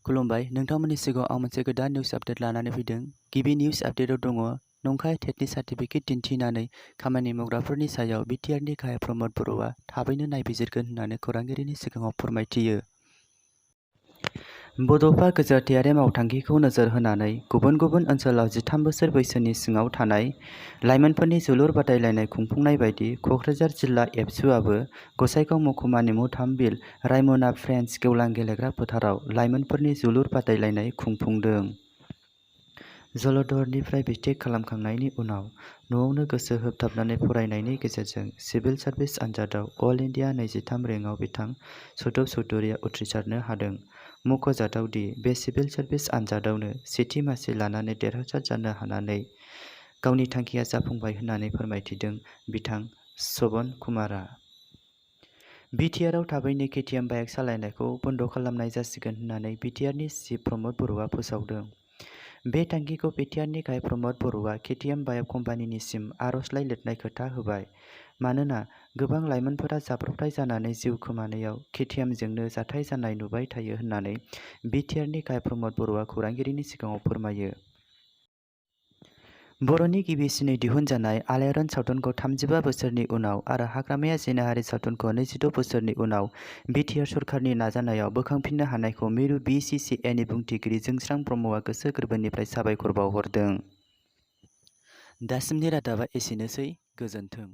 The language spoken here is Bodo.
खुलुमबाय नोंथांमोननि सिगाङाव आं मोनसे गोदान निउस आपडेट लानानै फैदों। गिबि निउस आपडेटआव दङ नंखाय टेटनि सार्टिफिकेट दिन्थिनानै खामानि मावग्राफोरनि सायाव बिटिआरनि गाहाय प्रमद बर'आ थाबैनो नायबिजिरगोन होननानै खौरांगिरिनि सिगाङाव फोरमायथियो। बड'फा गोजोरथायारि मावथांखिखौ नोजोर होनानै गुबुन गुबुन ओनसोलाव 13 बोसोर बैसोनि सिङाव थानाय लाइमोनफोरनि जोलुर बादायलायनाय खुंफुंनाय बायदि क'क्राझार जिल्ला एबसुआबो गसाइगाव महकुमानि मु-3 बिल रायमना फ्रेन्ड्स गेवलां गेलेग्रा फोथाराव लाइमोनफोरनि जोलुर बादायलायनाय खुंफुंदों। जलधरनिफ्राय बिटेक खालामखांनायनि उनाव न'आवनो गोसो होथाबनानै फरायनायनि गेजेरजों सिभिल सार्भिस आनजादाव अल इन्डिया 23 रेंकआव बिथां सदब चौधुरिया उथ्रिसारनो हादों। मख'जाथाव दि बे सिभिल सार्भिस आनजादावनो सेथि मासि लानानै देरहासार जानो हानानै गावनि थांखिया जाफुंबाय होननानै फोरमायथिदों बिथां श'भन कुमारआ। बिटिआरआव थाबैनो केटिएम बाइक सालायनायखौ बन्द' खालामनाय जासिगोन होननानै बिटिआरनि चिफ प्रमद बर'आ फोसावदों। बे थांखिखौ बिटिआरनि गाहाय प्रमद बर'आ केटिएम बाइक कम्पानिनिसिम आर'जलाइ लिरनाय खोथा होबाय। मानोना गोबां लाइमोनफोरा जाब्रबथाय जानानै जिउ खोमानायाव केटिएमजोंनो जाथाय जानाय नुबाय थायो होननानै बिटिआरनि गाहाय प्रमद बर'आ खौरांगिरिनि सिगाङाव फोरमायो। बर'नि गिबिसिनै दिहुनजानाय आलायारन सावथुनखौ 35 बोसोरनि उनाव आरो हाग्रामाया जिनाहारि सावथुनखौ 26 बोसोरनि उनाव बिटिआर सरकारनि नाजानायाव बोखांफिननो हानायखौ मिरु बिसिसिएनि बुंथिगिरि जोंस्रां ब्रह्मआ गोसो गोरबोनिफ्राय साबायखर बावहरदों। दासिमनि रादाबा एसेनोसै, गोजोन्थों।